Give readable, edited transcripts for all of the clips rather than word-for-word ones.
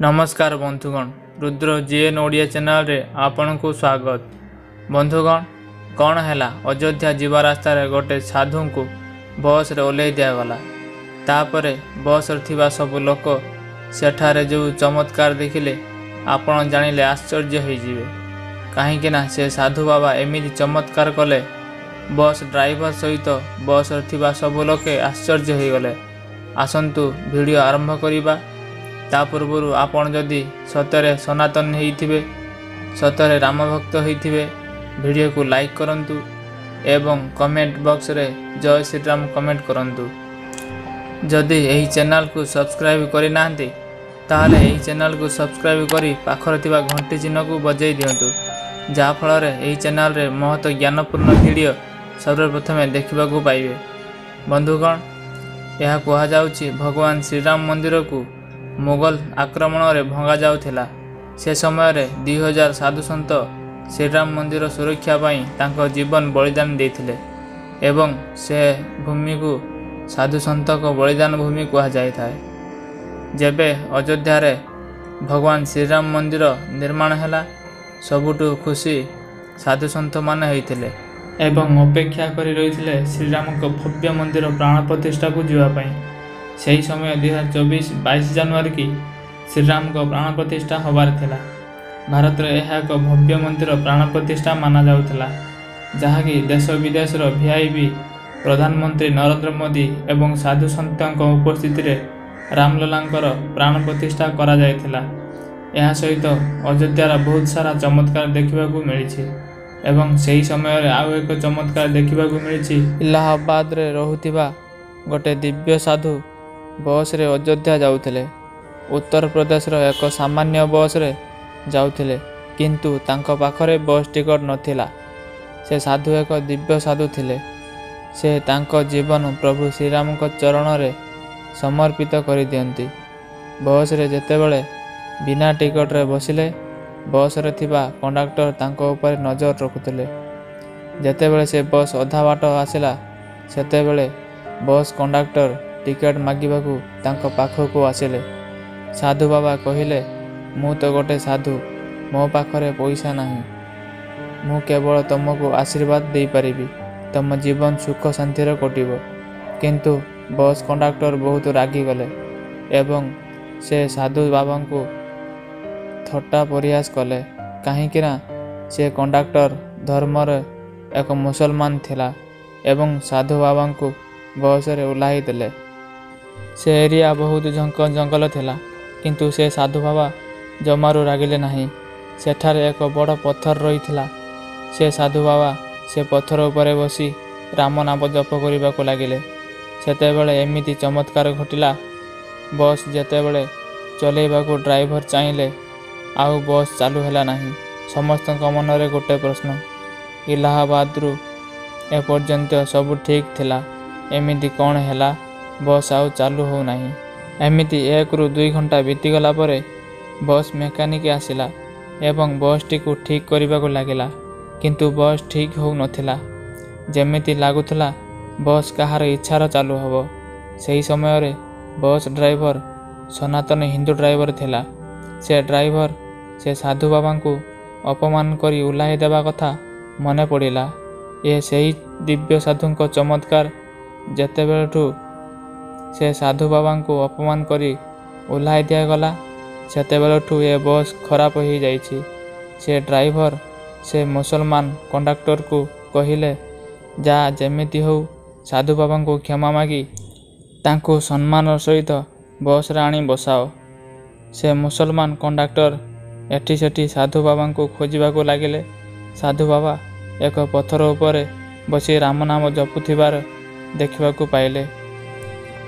ନମସ୍କାର ବନ୍ଧୁଗଣ, ରୁଦ୍ର ଜିଏନ୍ ଓଡ଼ିଆ ଚ୍ୟାନେଲରେ ଆପଣଙ୍କୁ ସ୍ୱାଗତ। ବନ୍ଧୁଗଣ, କ'ଣ ହେଲା? ଅଯୋଧ୍ୟା ଯିବା ରାସ୍ତାରେ ଗୋଟେ ସାଧୁଙ୍କୁ ବସ୍ରେ ଓହ୍ଲାଇ ଦିଆଗଲା। ତାପରେ ବସ୍ରେ ଥିବା ସବୁ ଲୋକ ସେଠାରେ ଯେଉଁ ଚମତ୍କାର ଦେଖିଲେ, ଆପଣ ଜାଣିଲେ ଆଶ୍ଚର୍ଯ୍ୟ ହୋଇଯିବେ। କାହିଁକିନା ସେ ସାଧୁ ବାବା ଏମିତି ଚମତ୍କାର କଲେ, ବସ୍ ଡ୍ରାଇଭର ସହିତ ବସ୍ରେ ଥିବା ସବୁ ଲୋକେ ଆଶ୍ଚର୍ଯ୍ୟ ହୋଇଗଲେ। ଆସନ୍ତୁ ଭିଡ଼ିଓ ଆରମ୍ଭ କରିବା। ତା ପୂର୍ବରୁ ଆପଣ ଯଦି ସତରେ ସନାତନ ହେଇଥିବେ, ସତରେ ରାମ ଭକ୍ତ ହେଇଥିବେ, ଭିଡ଼ିଓକୁ ଲାଇକ୍ କରନ୍ତୁ ଏବଂ କମେଣ୍ଟ ବକ୍ସରେ ଜୟ ଶ୍ରୀରାମ କମେଣ୍ଟ କରନ୍ତୁ। ଯଦି ଏହି ଚ୍ୟାନେଲକୁ ସବସ୍କ୍ରାଇବ୍ କରିନାହାନ୍ତି, ତାହେଲେ ଏହି ଚ୍ୟାନେଲକୁ ସବସ୍କ୍ରାଇବ୍ କରି ପାଖରେ ଥିବା ଘଣ୍ଟି ଚିହ୍ନକୁ ବଜାଇ ଦିଅନ୍ତୁ, ଯାହାଫଳରେ ଏହି ଚ୍ୟାନେଲରେ ମହତ ଜ୍ଞାନପୂର୍ଣ୍ଣ ଭିଡ଼ିଓ ସର୍ବପ୍ରଥମେ ଦେଖିବାକୁ ପାଇବେ। ବନ୍ଧୁଗଣ, ଏହା କୁହାଯାଉଛି ଭଗବାନ ଶ୍ରୀରାମ ମନ୍ଦିରକୁ ମୋଗଲ ଆକ୍ରମଣରେ ଭଙ୍ଗାଯାଉଥିଲା। ସେ ସମୟରେ 2000 ସାଧୁସନ୍ଥ ଶ୍ରୀରାମ ମନ୍ଦିର ସୁରକ୍ଷା ପାଇଁ ତାଙ୍କ ଜୀବନ ବଳିଦାନ ଦେଇଥିଲେ ଏବଂ ସେ ଭୂମିକୁ ସାଧୁସନ୍ଥଙ୍କ ବଳିଦାନ ଭୂମି କୁହାଯାଇଥାଏ। ଯେବେ ଅଯୋଧ୍ୟାରେ ଭଗବାନ ଶ୍ରୀରାମ ମନ୍ଦିର ନିର୍ମାଣ ହେଲା, ସବୁଠୁ ଖୁସି ସାଧୁସନ୍ଥମାନେ ହୋଇଥିଲେ ଏବଂ ଅପେକ୍ଷା କରି ରହିଥିଲେ ଶ୍ରୀରାମଙ୍କ ଭବ୍ୟ ମନ୍ଦିର ପ୍ରାଣ ପ୍ରତିଷ୍ଠାକୁ ଯିବା ପାଇଁ। ସେହି ସମୟ 2024 22 ଜାନୁଆରୀ କି ଶ୍ରୀରାମଙ୍କ ପ୍ରାଣ ପ୍ରତିଷ୍ଠା ହେବାର ଥିଲା। ଭାରତରେ ଏହା ଏକ ଭବ୍ୟ ମନ୍ଦିର ପ୍ରାଣ ପ୍ରତିଷ୍ଠା ମାନାଯାଉଥିଲା, ଯାହାକି ଦେଶ ବିଦେଶର ଭିଆଇପି, ପ୍ରଧାନମନ୍ତ୍ରୀ ନରେନ୍ଦ୍ର ମୋଦି ଏବଂ ସାଧୁ ସନ୍ଥଙ୍କ ଉପସ୍ଥିତିରେ ରାମଲଲାଙ୍କର ପ୍ରାଣ ପ୍ରତିଷ୍ଠା କରାଯାଇଥିଲା। ଏହା ସହିତ ଅଯୋଧ୍ୟାର ବହୁତ ସାରା ଚମତ୍କାର ଦେଖିବାକୁ ମିଳିଛି ଏବଂ ସେହି ସମୟରେ ଆଉ ଏକ ଚମତ୍କାର ଦେଖିବାକୁ ମିଳିଛି। ଇଲାହାବାଦରେ ରହୁଥିବା ଗୋଟେ ଦିବ୍ୟ ସାଧୁ ବସ୍ରେ ଅଯୋଧ୍ୟା ଯାଉଥିଲେ। ଉତ୍ତରପ୍ରଦେଶର ଏକ ସାମାନ୍ୟ ବସ୍ରେ ଯାଉଥିଲେ, କିନ୍ତୁ ତାଙ୍କ ପାଖରେ ବସ୍ ଟିକଟ ନଥିଲା। ସେ ସାଧୁ ଏକ ଦିବ୍ୟ ସାଧୁ ଥିଲେ। ସେ ତାଙ୍କ ଜୀବନ ପ୍ରଭୁ ଶ୍ରୀରାମଙ୍କ ଚରଣରେ ସମର୍ପିତ କରିଦିଅନ୍ତି। ବସ୍ରେ ଯେତେବେଳେ ବିନା ଟିକଟରେ ବସିଲେ, ବସ୍ରେ ଥିବା କଣ୍ଡକ୍ଟର ତାଙ୍କ ଉପରେ ନଜର ରଖୁଥିଲେ। ଯେତେବେଳେ ସେ ବସ୍ ଅଧା ବାଟ ଆସିଲା, ସେତେବେଳେ ବସ୍ କଣ୍ଡକ୍ଟର ଟିକେଟ ମାଗିବାକୁ ତାଙ୍କ ପାଖକୁ ଆସିଲେ। ସାଧୁ ବାବା କହିଲେ, ମୁଁ ତ ଗୋଟେ ସାଧୁ, ମୋ ପାଖରେ ପଇସା ନାହିଁ। ମୁଁ କେବଳ ତୁମକୁ ଆଶୀର୍ବାଦ ଦେଇପାରିବି, ତୁମ ଜୀବନ ସୁଖ ଶାନ୍ତିରେ କଟିବ। କିନ୍ତୁ ବସ୍ କଣ୍ଡକ୍ଟର ବହୁତ ରାଗିଗଲେ ଏବଂ ସେ ସାଧୁ ବାବାଙ୍କୁ ଥଟ୍ଟା ପରିହାସ କଲେ, କାହିଁକିନା ସେ କଣ୍ଡକ୍ଟର ଧର୍ମର ଏକ ମୁସଲମାନ ଥିଲା ଏବଂ ସାଧୁ ବାବାଙ୍କୁ ବସ୍ରେ ଓହ୍ଲାଇ ଦେଲେ। ସେ ଏରିଆ ବହୁତ ଜଙ୍ଗଲ ଥିଲା, କିନ୍ତୁ ସେ ସାଧୁ ବାବା ଜମାରୁ ରାଗିଲେ ନାହିଁ। ସେଠାରେ ଏକ ବଡ଼ ପଥର ରହିଥିଲା। ସେ ସାଧୁ ବାବା ସେ ପଥର ଉପରେ ବସି ରାମ ନାମ ଜପ କରିବାକୁ ଲାଗିଲେ। ସେତେବେଳେ ଏମିତି ଚମତ୍କାର ଘଟିଲା, ବସ୍ ଯେତେବେଳେ ଚଲେଇବାକୁ ଡ୍ରାଇଭର ଚାହିଁଲେ, ଆଉ ବସ୍ ଚାଲୁ ହେଲା ନାହିଁ। ସମସ୍ତଙ୍କ ମନରେ ଗୋଟେ ପ୍ରଶ୍ନ, ଇଲାହାବାଦରୁ ଏପର୍ଯ୍ୟନ୍ତ ସବୁ ଠିକ୍ ଥିଲା, ଏମିତି କ'ଣ ହେଲା ବସ୍ ଆଉ ଚାଲୁ ହେଉନାହିଁ? ଏମିତି 1ରୁ 2 ଘଣ୍ଟା ବିତିଗଲା ପରେ ବସ୍ ମେକାନିକ୍ ଆସିଲା ଏବଂ ବସ୍ଟିକୁ ଠିକ୍ କରିବାକୁ ଲାଗିଲା, କିନ୍ତୁ ବସ୍ ଠିକ୍ ହେଉନଥିଲା। ଯେମିତି ଲାଗୁଥିଲା ବସ୍ କାହାର ଇଚ୍ଛାର ଚାଲୁ ହେବ। ସେହି ସମୟରେ ବସ୍ ଡ୍ରାଇଭର ସନାତନ ହିନ୍ଦୁ ଡ୍ରାଇଭର ଥିଲା। ସେ ଡ୍ରାଇଭର ସେ ସାଧୁ ବାବାଙ୍କୁ ଅପମାନ କରି ଓହ୍ଲାଇ ଦେବା କଥା ମନେ ପଡ଼ିଲା। ଏ ସେହି ଦିବ୍ୟ ସାଧୁଙ୍କ ଚମତ୍କାର। ଯେତେବେଳଠୁ ସେ ସାଧୁ ବାବାଙ୍କୁ ଅପମାନ କରି ଓହ୍ଲାଇ ଦିଆଗଲା, ସେତେବେଳଠୁ ଏ ବସ୍ ଖରାପ ହୋଇଯାଇଛି। ସେ ଡ୍ରାଇଭର ସେ ମୁସଲମାନ କଣ୍ଡକ୍ଟରକୁ କହିଲେ, ଯା, ଯେମିତି ହେଉ ସାଧୁ ବାବାଙ୍କୁ କ୍ଷମା ମାଗି ତାଙ୍କୁ ସମ୍ମାନର ସହିତ ବସ୍ରେ ଆଣି ବସାଅ। ସେ ମୁସଲମାନ କଣ୍ଡକ୍ଟର ଏଠି ସେଠି ସାଧୁ ବାବାଙ୍କୁ ଖୋଜିବାକୁ ଲାଗିଲେ। ସାଧୁ ବାବା ଏକ ପଥର ଉପରେ ବସି ରାମ ନାମ ଜପୁଥିବାର ଦେଖିବାକୁ ପାଇଲେ।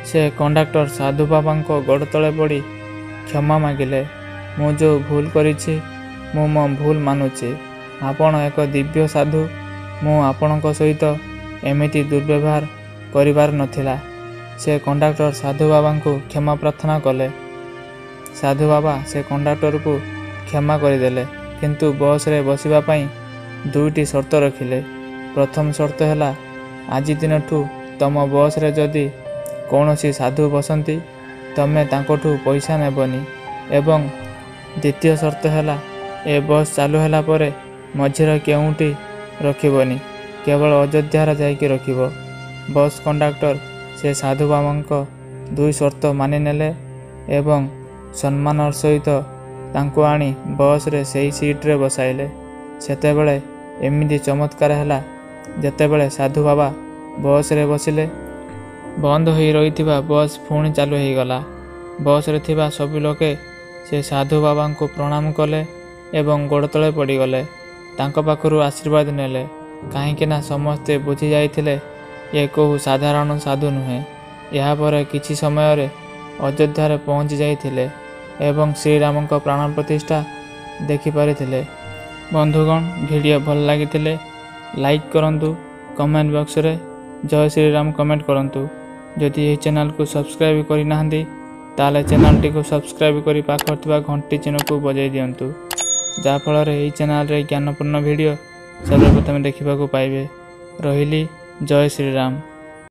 ସେ କଣ୍ଡକ୍ଟର ସାଧୁ ବାବାଙ୍କ ଗୋଡ଼ ତଳେ ପଡ଼ି କ୍ଷମା ମାଗିଲେ, ମୁଁ ଯେଉଁ ଭୁଲ କରିଛି, ମୁଁ ମୋ ଭୁଲ ମାନୁଛି। ଆପଣ ଏକ ଦିବ୍ୟ ସାଧୁ, ମୁଁ ଆପଣଙ୍କ ସହିତ ଏମିତି ଦୁର୍ବ୍ୟବହାର କରିବାର ନଥିଲା। ସେ କଣ୍ଡକ୍ଟର ସାଧୁ ବାବାଙ୍କୁ କ୍ଷମା ପ୍ରାର୍ଥନା କଲେ। ସାଧୁ ବାବା ସେ କଣ୍ଡକ୍ଟରକୁ କ୍ଷମା କରିଦେଲେ, କିନ୍ତୁ ବସ୍ରେ ବସିବା ପାଇଁ 2ଟି ସର୍ତ୍ତ ରଖିଲେ। ପ୍ରଥମ ସର୍ତ୍ତ ହେଲା, ଆଜି ଦିନଠୁ ତୁମ ବସ୍ରେ ଯଦି କୌଣସି ସାଧୁ ବସନ୍ତି, ତମେ ତାଙ୍କଠୁ ପଇସା ନେବନି। ଏବଂ ଦ୍ୱିତୀୟ ସର୍ତ୍ତ ହେଲା ଏ ବସ୍ ଚାଲୁ ହେଲା ପରେ ମଝିରେ କେଉଁଠି ରଖିବନି, କେବଳ ଅଯୋଧ୍ୟାରେ ଯାଇକି ରଖିବ। ବସ୍ କଣ୍ଡକ୍ଟର ସେ ସାଧୁ ବାବାଙ୍କ ଦୁଇ ସର୍ତ୍ତ ମାନିନେଲେ ଏବଂ ସମ୍ମାନର ସହିତ ତାଙ୍କୁ ଆଣି ବସ୍ରେ ସେଇ ସିଟ୍ରେ ବସାଇଲେ। ସେତେବେଳେ ଏମିତି ଚମତ୍କାର ହେଲା, ଯେତେବେଳେ ସାଧୁ ବାବା ବସ୍ରେ ବସିଲେ, ବନ୍ଦ ହୋଇ ରହିଥିବା ବସ୍ ପୁଣି ଚାଲୁ ହୋଇଗଲା। ବସ୍ରେ ଥିବା ସବୁ ଲୋକେ ସେ ସାଧୁ ବାବାଙ୍କୁ ପ୍ରଣାମ କଲେ ଏବଂ ଗୋଡ଼ ତଳେ ପଡ଼ିଗଲେ, ତାଙ୍କ ପାଖରୁ ଆଶୀର୍ବାଦ ନେଲେ, କାହିଁକିନା ସମସ୍ତେ ବୁଝି ଯାଇଥିଲେ ଏ କେଉଁ ସାଧାରଣ ସାଧୁ ନୁହେଁ। ଏହାପରେ କିଛି ସମୟରେ ଅଯୋଧ୍ୟାରେ ପହଞ୍ଚି ଯାଇଥିଲେ ଏବଂ ଶ୍ରୀରାମଙ୍କ ପ୍ରାଣ ପ୍ରତିଷ୍ଠା ଦେଖିପାରିଥିଲେ। ବନ୍ଧୁଗଣ, ଭିଡ଼ିଓ ଭଲ ଲାଗିଥିଲେ ଲାଇକ୍ କରନ୍ତୁ, କମେଣ୍ଟ ବକ୍ସରେ ଜୟ ଶ୍ରୀରାମ କମେଣ୍ଟ କରନ୍ତୁ। ଯଦି ଏହି ଚ୍ୟାନେଲକୁ ସବସ୍କ୍ରାଇବ୍ କରିନାହାନ୍ତି, ତାହେଲେ ଚ୍ୟାନେଲଟିକୁ ସବସ୍କ୍ରାଇବ୍ କରି ପାଖରେ ଥିବା ଘଣ୍ଟି ଚିହ୍ନକୁ ବଜାଇ ଦିଅନ୍ତୁ, ଯାହାଫଳରେ ଏହି ଚ୍ୟାନେଲରେ ଜ୍ଞାନପୂର୍ଣ୍ଣ ଭିଡ଼ିଓ ସର୍ବପ୍ରଥମେ ଦେଖିବାକୁ ପାଇବେ। ରହିଲି, ଜୟ ଶ୍ରୀରାମ।